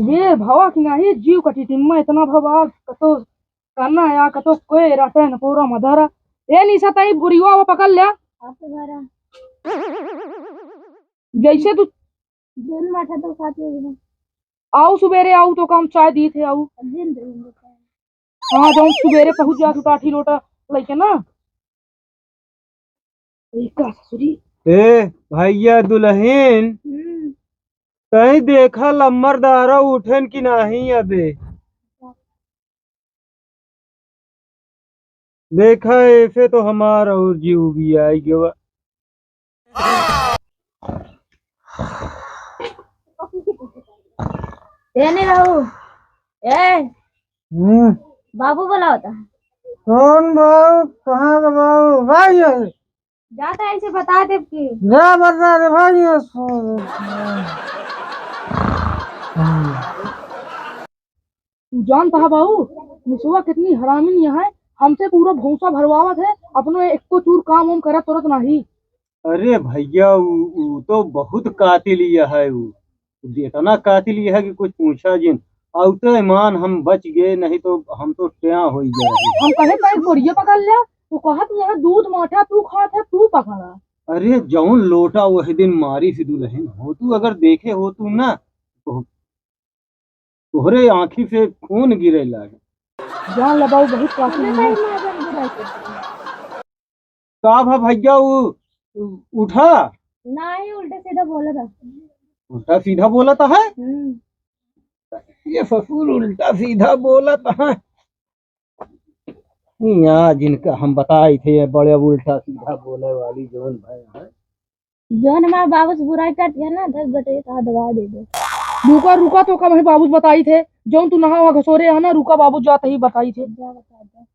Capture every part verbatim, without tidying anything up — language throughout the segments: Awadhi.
ये भवा कि नाही, जीव कटी टिम्मा इतना भवा, कतो करना या कतो कोई रहते हैं पूरा मदर। ए निशा, तई बुढ़िया वो पकड़ लिया। आपके घर आ। जैसे तू दिन माठा तो खाती है। आऊ सुबेरे आऊ तो काम चाय दी थे आऊ। दिन दिन हाँ, जौन सुबेरे पहुँच जात उठाठी लोटा लइके ना। ए, का ससुरी? ए, भैया दुलहिन, हम्म। तई देखा लम्बर दारा उठेन कि नाही अबे। देखा, ऐसे तो हमार और जीव भी आई गवा। ए नहीं रहू। ए। हम्म। बाबू बोलावत है। कौन बाबू? कहाँ का बाबू? भाई है। जाता है, इसे बता दे कि जा बता दे भाई, ये सो-, तू जानता है बाबू, निशवा कितनी हरामिन यहाँ है, हमसे पूरा भूसा भरवावत है, अपनो एको चूर काम वाम करत तुरत नाही। अरे भैया, उ, उ तो बहुत कातिल यह है, उ इतना कातिल यह है कि कुछ पूछा जिन। अउते मान हम बच गए, नहीं तो हम तो ट्या होई जाए। हम कहे, "भाई, बोरिया पकड़ ले।" तू कहत, "यहाँ दूध माठा तू खात है, तू पकड़ा।" अरे, जौन लोटा वही दिन मारी थी दुलहिन, होतू अगर देखे होतू ना, तो तोहरे आँखी से खून गिरे लागे। जान ले बाबू, बहुत कातिल है। का भा भैया, उ, उ, उठा? नाही, उल्टा सीधा बोलत है। उल्टा सीधा बोलत है? हम्म। ये ससुर उल्टा सीधा बोलत है। यहाँ जिनका हम बताई थे, ये बड़े उल्टा सीधा बोले वाली जौन भाई है। जौन हमारे बाबू से बुराई करती है ना, दस बटे एक हाथ दबा दे दो। रुका, रुका, तो कम है बाबू बताई थे, जौन तू नहा वहाँ घसोरे है ना, रुका, बाबू जात ही बताई थे। जा बता दो।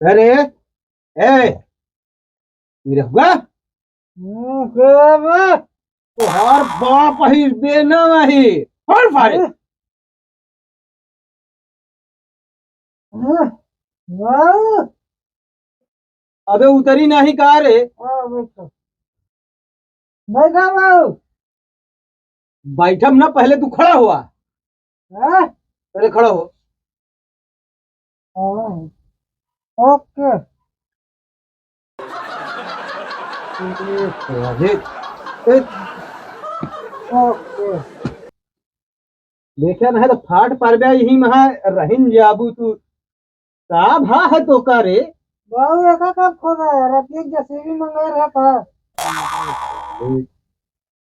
अरे, ए, निरहुआ? हम्म, के बा? तोहार बाप ही बेना नहीं। हर भाई। हम्म। हाँ, हाँ। अबे उतरी नहीं का रे? हाँ, बैठो। बैठा बाबू। बैठम ना, पहले तू खड़ा हुआ। हाँ? पहले खड़ा हो। हाँ। ओके। ए, तो अजय, ए, ओके। देखे नहीं तो फाट पर बे यही महा रहिन जाबू तू। का भा है तो का रे? बाबू, एका कब खोदा है? रतिया के जेसीबी मंगाए रहा था।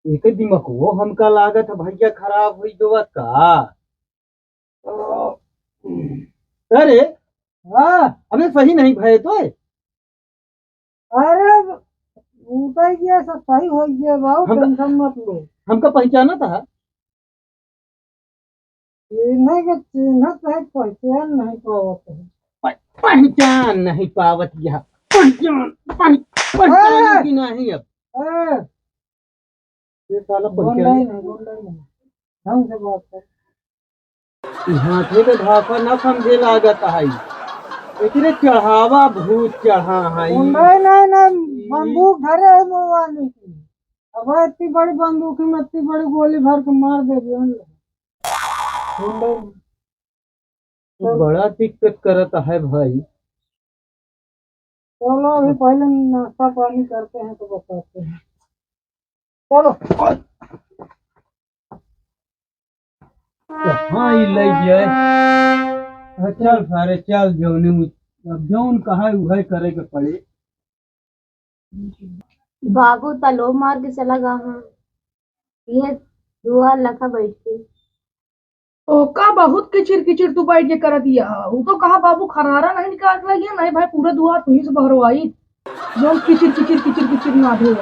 एक दिमाग वो हमका लागत है भैया खराब हुई गवा का। अरे, हाँ। अबे सही नहीं भये तो है। अरे, उतर गया, सब सही हो गया बाबू, हम, टेंशन मत लो। हमका पहचाना था? चिन्ह के चिन्हत है, पहचान नहीं पावत है। प-, पहचान नहीं पावत यह। पहचान, पह-, पहचान ए! की नहीं अब। ए! ये साला गोंडा ही पहचान। नहीं, गोंडा ही नहीं। ढंग से बात कर। ई हाथे के भाषा ना समझे लागत है। एकरे चढ़ावा भूत चढ़ा है। गोंडा ही नहीं, नहीं, बंदूक धरे है मुआ नहीं की। अब इतनी बड़ी बंदूक में इतनी बड़ी गोली भर के मार दे दिया हम लोग। गोंडा ही। तो बड़ा दिक्कत करत है भाई। चलो, अभी पहले नाश्ता पानी करते हैं तो बताते हैं। चलो। कहाँ ही ले जाए? हाँ, चल सारे, चल, जौने मु-, अब जौन कहा है, वह करे के पड़े। बाबू तलो मार के चला गा, हाँ। ये दुआ लखा बैठ के। ओका बहुत किचिर किचिर तू बैठ के करत हिया। उ तो कहा बाबू खरारा नहीं निकाल के लगिया, नहीं भाई पूरा दुआ तू ही से बहरवाई। जौन किचिर किचिर किचिर किचिर ना दे।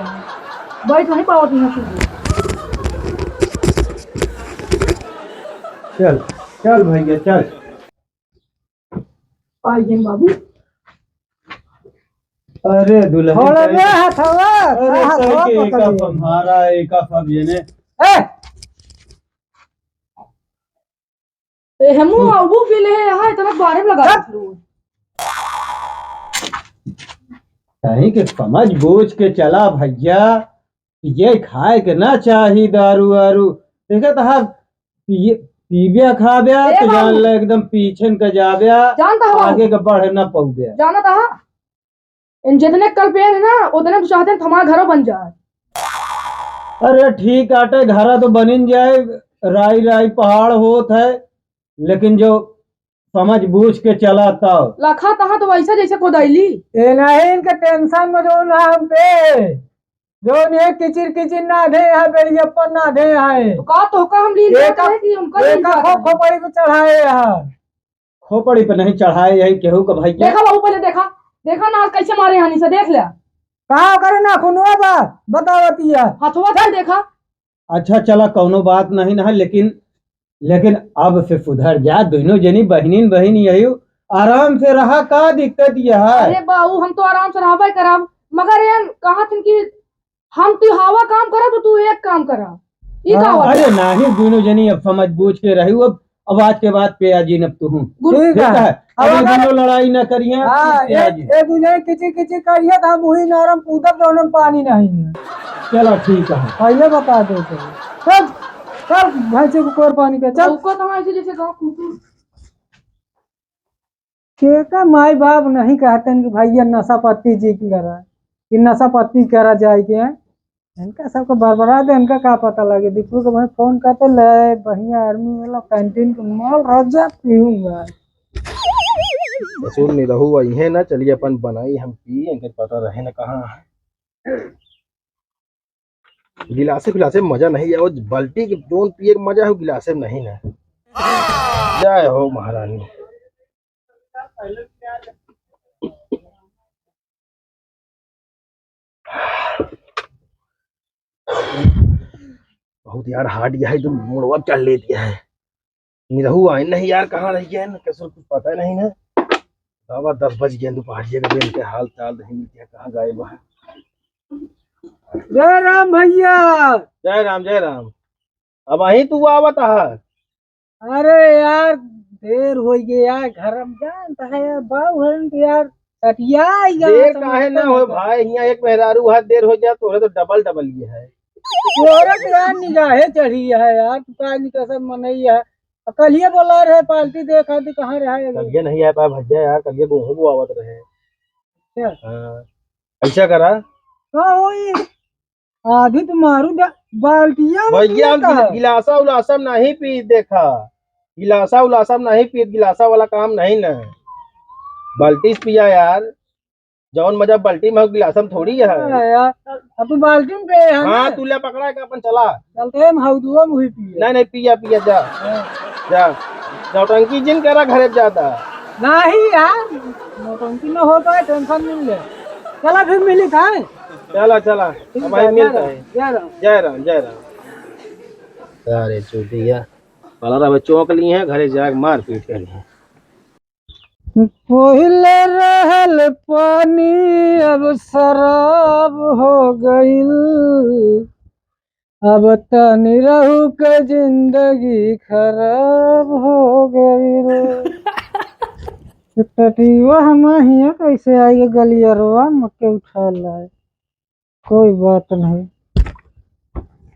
बैठ नहीं पावत यहाँ तू। चल, चल भैया, चल। आई गए बाबू। अरे दुल्हन, छोड़ कहीं बे हाथवा, अरे हाथवा कहीं के एका पकड़। संभारा, एका सब जने। ए! ए, हमू आबू पी ले, यहाँ इतना बारे में लगा हट। दे तू। कहीं के समझ बूझ के चला भैया, पिए खाए के ना चाही दारू वारू। देखे तो हाँ, पिए, पीबे खाबे ए तो जान बाबू। ले एकदम पीछे न के जाबे, जानता हूँ। आगे के बढ़ ना पौबे। जानता है? इन जितने कल पे है ना, उतने तो चाहते हैं हमारा घरों बन जाए। अरे ठीक आटे, घरा तो बनिन जाए, राई राई पहाड़ होत है, लेकिन जो समझ बूझ के चला तब। लखा तहाँ तो वैसा जैसे कोदैली। ए नहीं, इनके tension में जो ना हम पे, जो ये किचिर किचिर ना दे, यहाँ बेड़िया पर ना दे, यहाँ तो का तो का हम लीन एका, जाते हैं कि उनका लीन एका जाते खो हैं। खोपड़ी पे चढ़ाए यहाँ। खोपड़ी पे नहीं चढ़ाए यही केहू का भैया। देखा बाबू, पहले देखा, देखा ना कैसे मारे हनी से, देख ले। का करे ना खुनवा बा, बतावतिया। हथवा चल देखा। अच्छा चला, कौनो बात नहीं ना है, लेकिन, लेकिन अब से सुधर जा, दोनों जनी बहिनीन बहिन यही आराम से रहा, का दिक्कत यह है? अरे बाबू, हम तो आराम से रहबे करब, मगर ये कहा थी कि हम तू हवा काम करा तो तू एक काम करा। ई का हाँ, होता? अरे नाही, दोनों जनी अब समझ बूझ के रही, अब, अब आज के बाद पिया जी न अब तू हूँ। गुरु ठीक है। देखा है? अब अब ये अगर दोनों लड़ाई न करिए, हाँ, पिया एक, जी। एक दूसरे किची किची करिए तो हम वही नरम कूदब तो उन्हें पानी नहीं है। चलो ठीक है। पहले बता दो तो। चल, चल भैंसी को कोर पानी पे, चल। लौका तो ऐसे जैसे गाँव कुकुर। केका माई बाप नहीं कहते कि भैया नशा पत्ती जी की करा, कि नशा पत्ती करा जाए के। इनका सबको बरबरा दे, इनका का पता लगे। दीपू के भाई फोन करते ले, बढ़िया आर्मी वाला कैंटीन के माल राजा पीऊंगा। ससुर निरहू अइहे ना, चलिए अपन बनाई हम पी, इनके पता रहे ना कहाँ है। गिलासे फिलासे में मजा नहीं है, वो बाल्टी के जोन पिए के मजा है, वो गिलासे में नहीं ना। जय हो महारानी। बहुत यार हार्ड गया है, तो मुड़वा चढ़ ले दिया है। निरहू आए नहीं यार, कहाँ रह गया है ना, कैसे कुछ पता नहीं ना। बाबा दस बज गया, दोपहरिया का दिन के हाल चाल नहीं मिलते, कहाँ गायब है। जय राम भैया। जय राम, जय राम। अब अहीं तू आवत आहा। अरे यार, देर होइ गए यार, घर में जानता है यार, बाऊ है तो यार, सटिया ही जाना देर समझता काहे ना हो नहीं। भाई, हियाँ एक मेहरारू है, देर हो जाए, तोहरे तो डबल डबल ये है। तोहरे तो यार निगाहे चढ़ी है यार, तू का नहीं कसम मनई है। अब कल ये बोला रहे पार्टी देखा तो कहाँ रहा है? कल ये नहीं आ पाया भैया यार, कल ये गेहूं बोआवत रहे। अच्छा। हाँ, ऐसा करा। हाँ, वही। अभी तो मारू दा-, बाल्टिया में भैया, पियता। गिला-, गिलासा उलासा में नहीं पी, देखा, गिलासा उलासा में नहीं पी, गिलासा वाला काम नहीं ना, बाल्टी से पिया यार, जौन मजा बाल्टी में हो, गिलासा में थोड़ी है। हाँ यार, अब तू बाल्टी में पिए है हाँ, ना? तू ले पकड़ा के अपन चला। चलते हम हौदुआ में हुई पिए। नहीं, नहीं, पिया, पिया, जा। हाँ। जा, नौटंकी जिन करा, घरे जाता। नहीं यार, नौटंकी न होता है, tension नहीं ले। चला फिर मिली खाए। चला, चला, ठीक हम है, भाई जय मिलता राम, है। जय राम। जय राम, जय राम। अरे चूतिया, पाला रहा चौंक ली है, घरे जाके मारपीट कर ली। पहिले रहल पानी अब शराब हो गइल, अब तनी रहू के जिंदगी खराब हो गइल। टटिया हम हियाँ कैसे आई गलियरवा में के उठा लाए। कोई बात नहीं,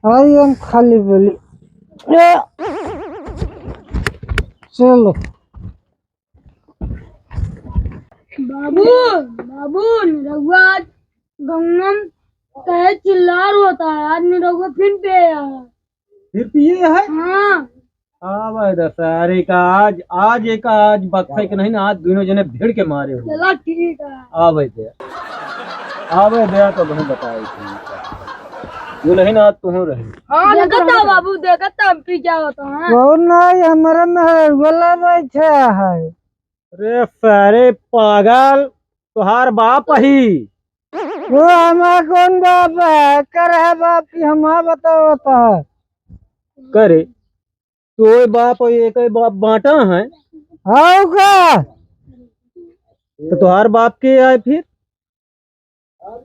आई हम खाली बोली। ए, चलो। बाबू, बाबू, निरहुआ आज गंगम कहे चिल्लार होता है, आज निरहुआ फिर पे आया। फिर पिए है? हाँ। आवे दे सारे का आज, आज एक आज बक्से के नहीं ना, आज दोनों जने भिड़ के मारे हो। चला ठीक है। आवे दे, आवे दे तो वहीं बताए थी। वो नहीं ना, आज तुहूँ रहे। हाँ, देखत देखत हो रहे। बाबू, देखत हो हम पी क्या होता है। कौन ना, ये हमारा महरुआ बैठा है। अरे सारे पागल, तुहार बाप ही। वो हमार कौन बाप है? कर है बाप की हमार बतावत है। करे, तो ये बाप और ये कोई बाप बांटा है? हाउ का? तो तुहार बाप के आए फिर?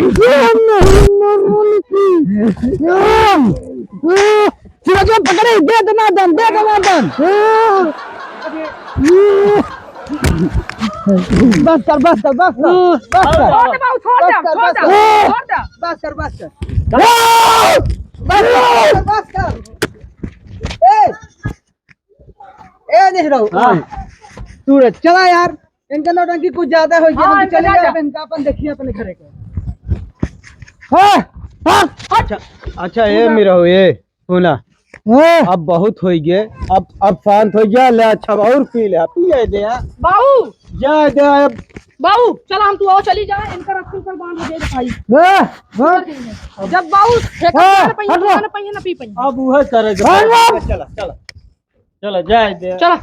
ये नहीं, नहीं, नहीं। चिरंजीव पकड़े, दे दना दन, दे दना दन। बस कर, बस कर, बस कर, बस कर। छोड़ दे बाबू, छोड़ दे, बस कर, छोड़ बस दे, कर। छोड़ दे। बस कर, बस कर। बस कर, बस कर। ए, ए, नहीं रहो। हाँ। तू रे, चला यार, इनका नौटंकी कुछ ज्यादा हो गया, हाँ, हम इनका चले ज्यादा। जाए, इनका अपन देखिए अपने घरे को। हाँ, हाँ। अच्छा, अच्छा, ए, मेरा हो, ए, सुना। हाँ। अब बहुत हो गए, अब, अब शांत हो गया, ले, अच्छा, और पी ले, पी ले दे, हाँ। बाबू। जा दे, अब। बाबू, चला, हम तू आओ, चली जाए, इनका रखल कर बांध दे दे भाई। हाँ, हाँ। जब बाबू, एक हाँ, ना पहिए, हट जा। ना पहिए, ना पी पहिए। अब वह करे, हाँ, हाँ। चला, चला। चला, जाए दे। चला।